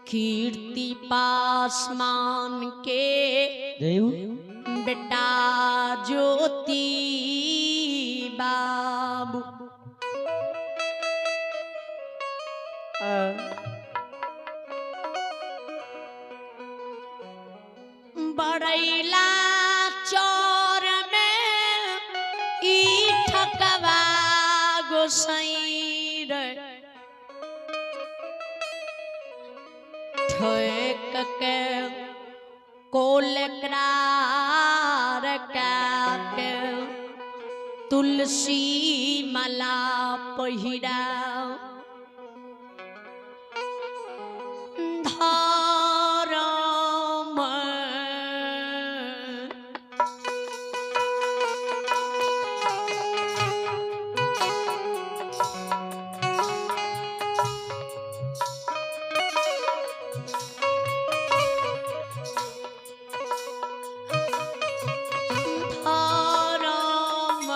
कीर्ति पासमान के बेटा ज्योति बाबू। बड़ैला चोर में ई ठकवा गोसाई रे ठेक के कोल करार के तुलसी माला पहिरा धर्म धर्म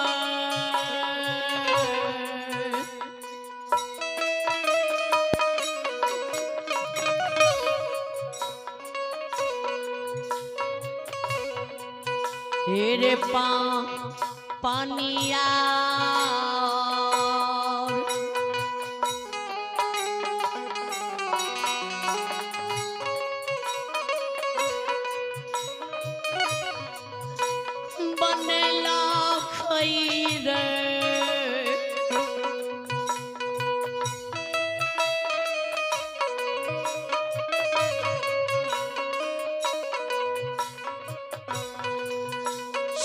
हेरे पा पानिया बनेला खैर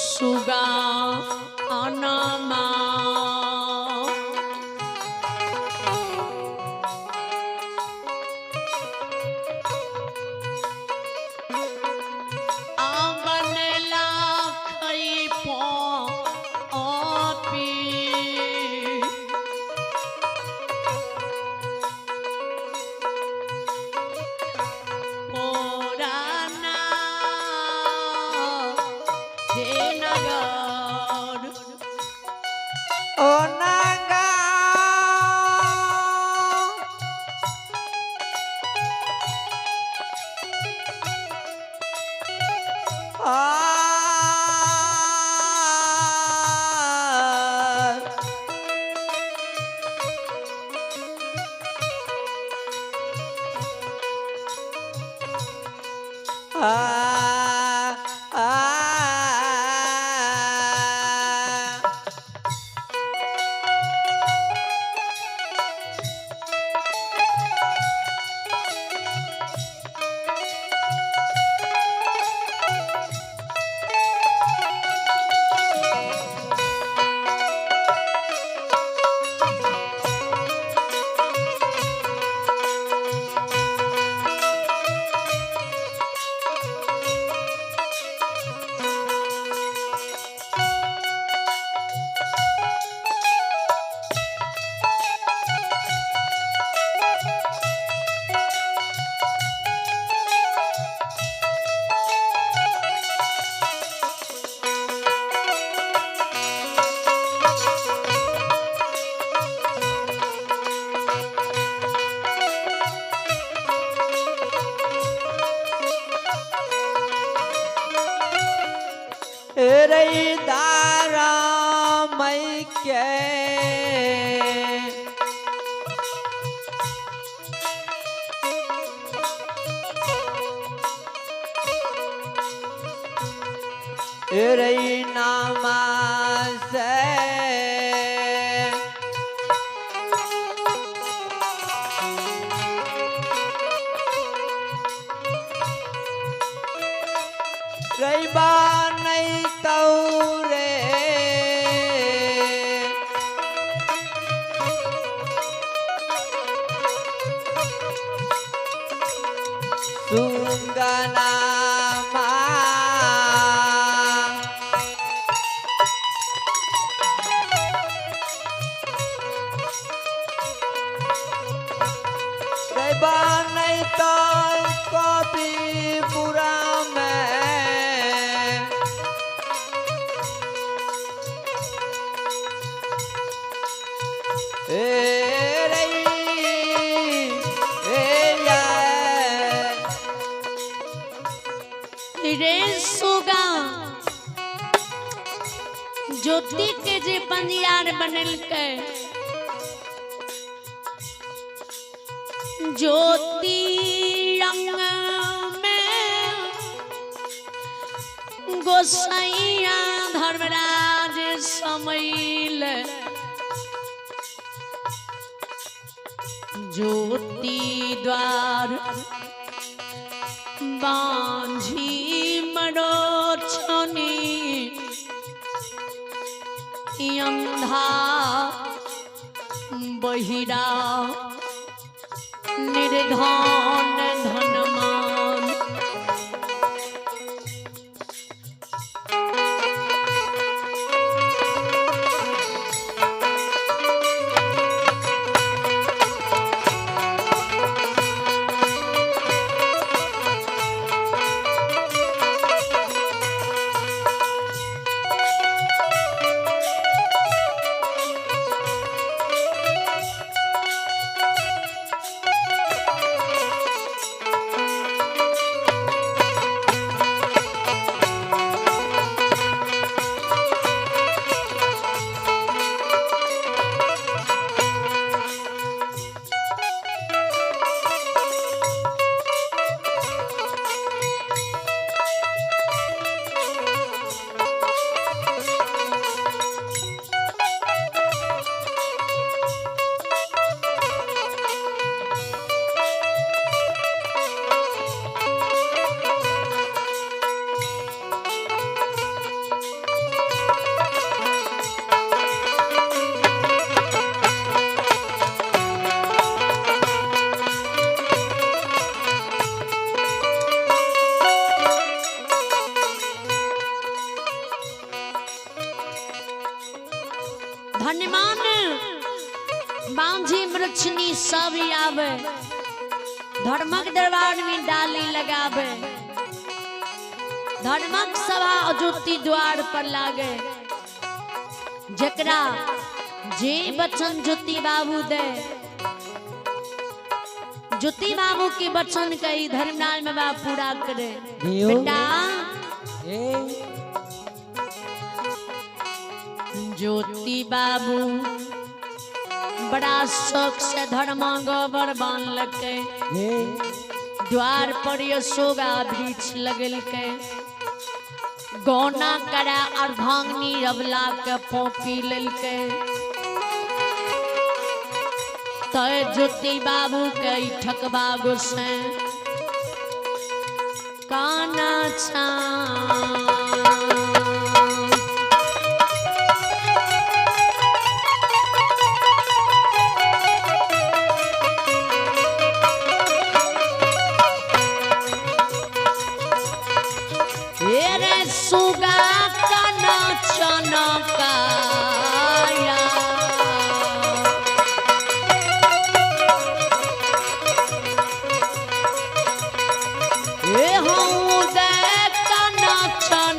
सुगा अनमा बनेला खै पी पुराना हे नगर ओ नागा आ आ आ रे दारा मई के रे नामा से रैबा नहीं तौरे सुंगना रैबा नहीं तो कॉपी बुरा में ए रई ए या। रे सुगा ज्योति के जे पंजियार बनलकै, ज्योति रंग में गोसैया धर्मराज समैल, ज्योति द्वार बांझी मरोछनी, अंधा बहिरा निर्धन धनमान। धनमान बांझी मृच्छनी सब आवे, धर्मक दरबार में डाली लगावे, धर्मक सभा अजोति द्वार पर लागे। जकरा जे बचन ज्योति बाबू दे, ज्योति बाबू के बचन कही धर्मराज बाबा पूरा करे। बेटा ज्योति बाबू बड़ा शौक से धर्मा गोबर बांधलकै, द्वार पर यशोगा वृक्ष लगलकै, गौना करा अर्धांगनी रबला के पौपी लेलकै। तय ज्योति बाबू के ठकबा गोसे काना छा। सुगा काना चनकाया, ए हूँ दे काना चन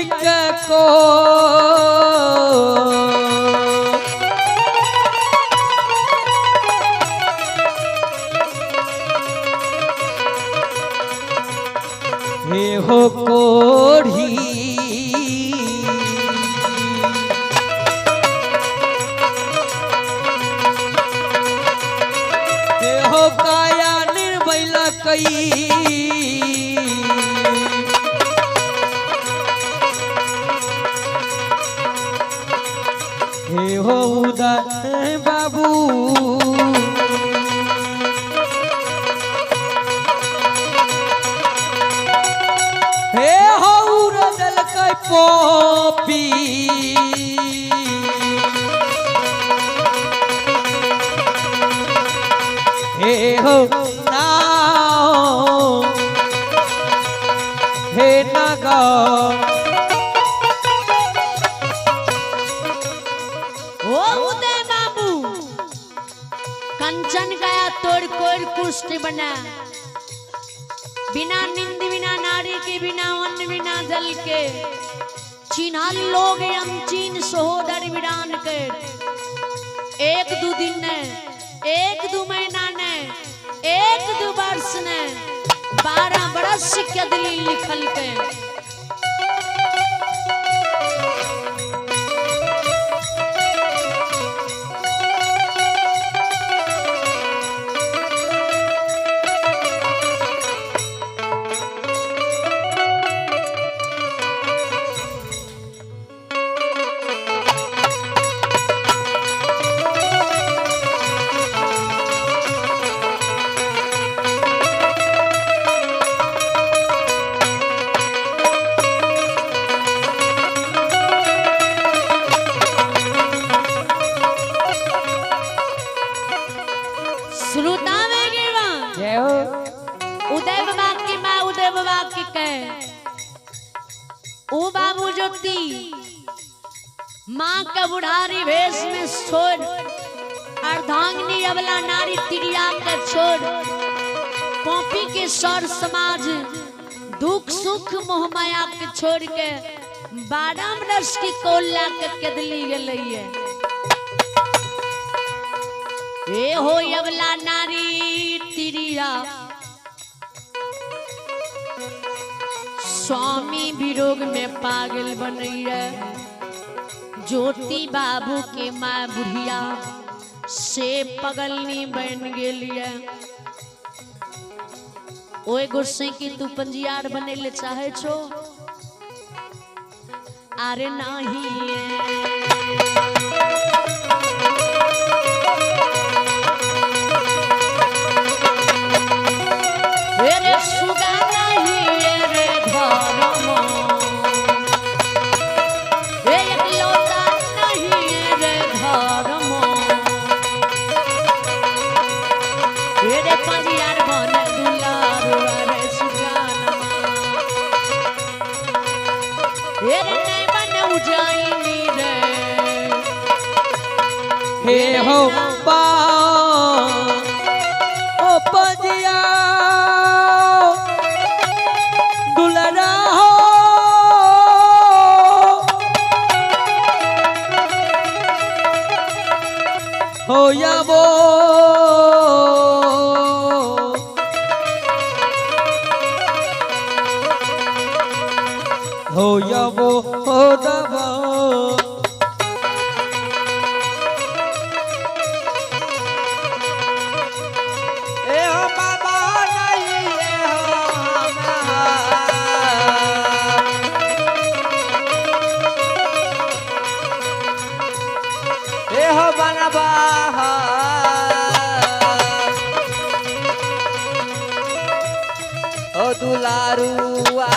लैके को हे हो कोढ़ी हे हो काया निर्बैल कई हे हो उदय बाबू हे हो उड़दल के पोपी हे हो नाव हे नगा ओ उदय बाबू कंचन गया तोड़ कोर कुष्ठ बना, बिना नींद बिना नारी के, बिना अन्न बिना जल के, चिन्हल लोग अमचीन सहोदर विरान के। एक दू दिन ने, एक दू महीना ने, एक दू वर्ष ने, 12 बरस के दिली लिखल के। श्रोता में गिरवा जय हो उदय बाबा की माँ उदय बाबा की कहे ओ बाबू ज्योति माँ का बुढ़ारी भेष में छोड़, अर्धांगिनी अबला नारी तिरिया के छोड़, कॉपी के सर समाज दुख सुख मोहमाया के छोड़ के 12 बरस की कोला के केदली गेलैये। ए हो अबला नारी तिरिया स्वामी विरोग में पागल बनैया, ज्योति बाबू के माँ बुढ़िया से पगलनी बन गेलिए। ओए गुस्से की तू पंजियार बने ले चाहे छो, अरे नहीं। रे सुगा नहीं रे धर्म, रे एकलौता नहीं रे धर्म, रे पंजियार बन दुलार रे सुगानमा, रे नहीं बन उजाइनी रे। हे हो बा ओ पजिया दुलरा हो हो याबो हो याबो हो दबो ए हो बाबा नहीं ए हो हमार। ए हो बनबा ओ दुलारुआ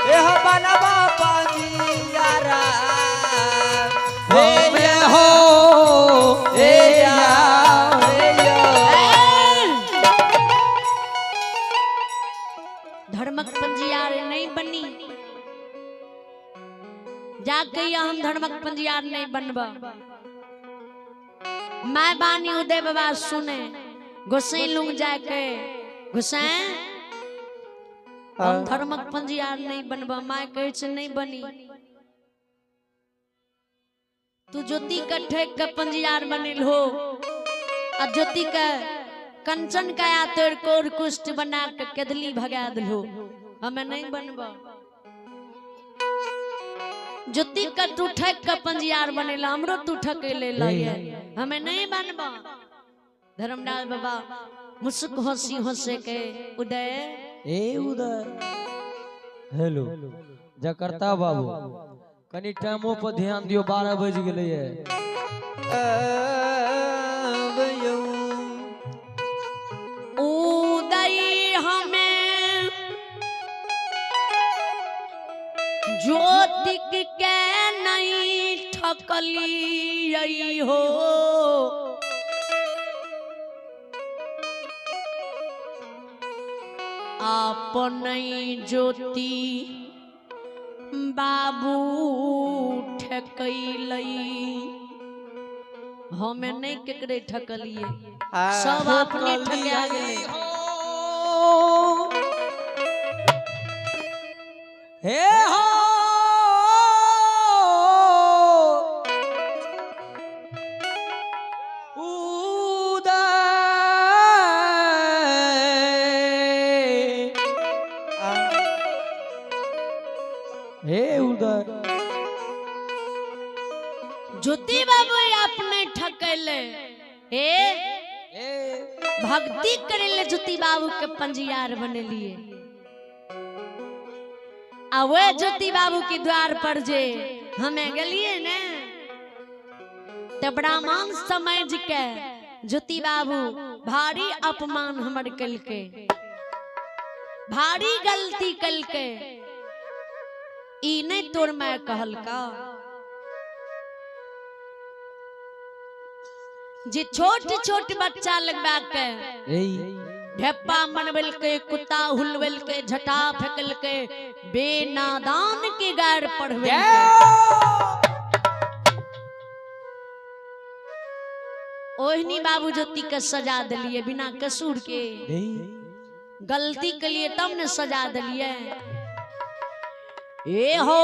ए हो बनबा पंजियारा हे हो ए या ए या धर्मक पंजियार नहीं बनी, जाके हम धर्मक पंजियार नहीं बनब। मैं बानी उदय बाबा सुने गोसाई लुंग जाके गुसाई हम धर्मक पंजियार नहीं बनबा। My कहै छै नहीं बनी, तू ज्योति के ठेक के पंजियार बनेल हो आ ज्योति के कंचन काया तोड़ कोर कुष्ठ बना के केदली भगा दिलो, हमें नहीं बनबा। ज्योति के तू ठेक के पंजियार बनेला, हमरो तू ठके ले लगे, हमें नहीं बनबा। धर्मलाल बाबा मुस्क हंसी हंसे के उदय ए उदय। हेलो जकर्ता बाबू कनी टाइमो पर ध्यान दियो, 12 बज गेलै। उदय हमें ज्योतिक के नहीं ठकली हो, अपन ज्योति बाबू ठकैलई। हमें नहीं केकरे ठकलिए, सब अपने ठका गेलै। हे हो उदय हे उदय ज्योति बाबू अपने ठकैले। हे भक्ति करेले ज्योति बाबू के पंजियार बनेलिए आ वे ज्योति बाबू के द्वार पर जे हमें गेलिए ने तो ब्राह्मण समझ के ज्योति बाबू भारी अपमान हमर कलके, भारी गलती कलके। ई नहीं तोर मैं कहलका जे छोट छोट बच्चा लगबा के ढेपा मनबेलके, कुत्ता हुलवेलके, झटा फेंकलके, बेनादान के गार पढ़वे। ओहनी बाबू ज्योति के सजा दिलिए बिना कसूर के, गलती के लिए तब ने सजा दिलिए। ए हो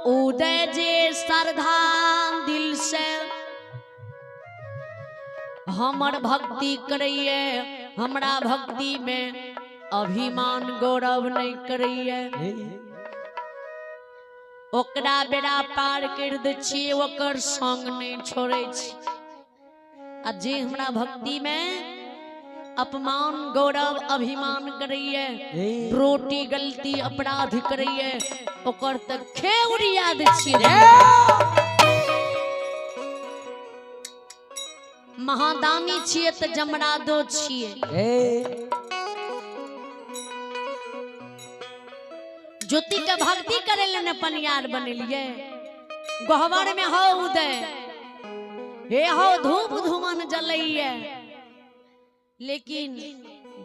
उदय जे श्रद्धा दिल से हमर भक्ति करैये, हमरा भक्ति में अभिमान गौरव नहीं करैये, ओकरा बेड़ा पार कर दै छियै, ओकर संग नहीं छोड़ै छी। आ जे हमरा भक्ति में अपमान गौरव अभिमान करैये, रोटी गलती अपराध करैये, ओकर तऽ खेउर याद छियै। महादानी छियै तऽ जमरादो छियै। ज्योति के भक्ति करे ले ने पनियार बनेलिए। गहवर में हो उदय हे हो धूप धुमन जलैये, लेकिन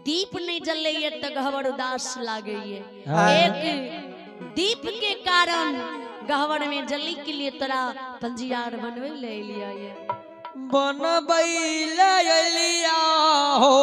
दीप नहीं जलैये तो गहवर उदास लागैये। एक दीप के कारण गहवर में जली के लिए तोरा पंजियार बनवे ले लिया। बनबै ले लिया हो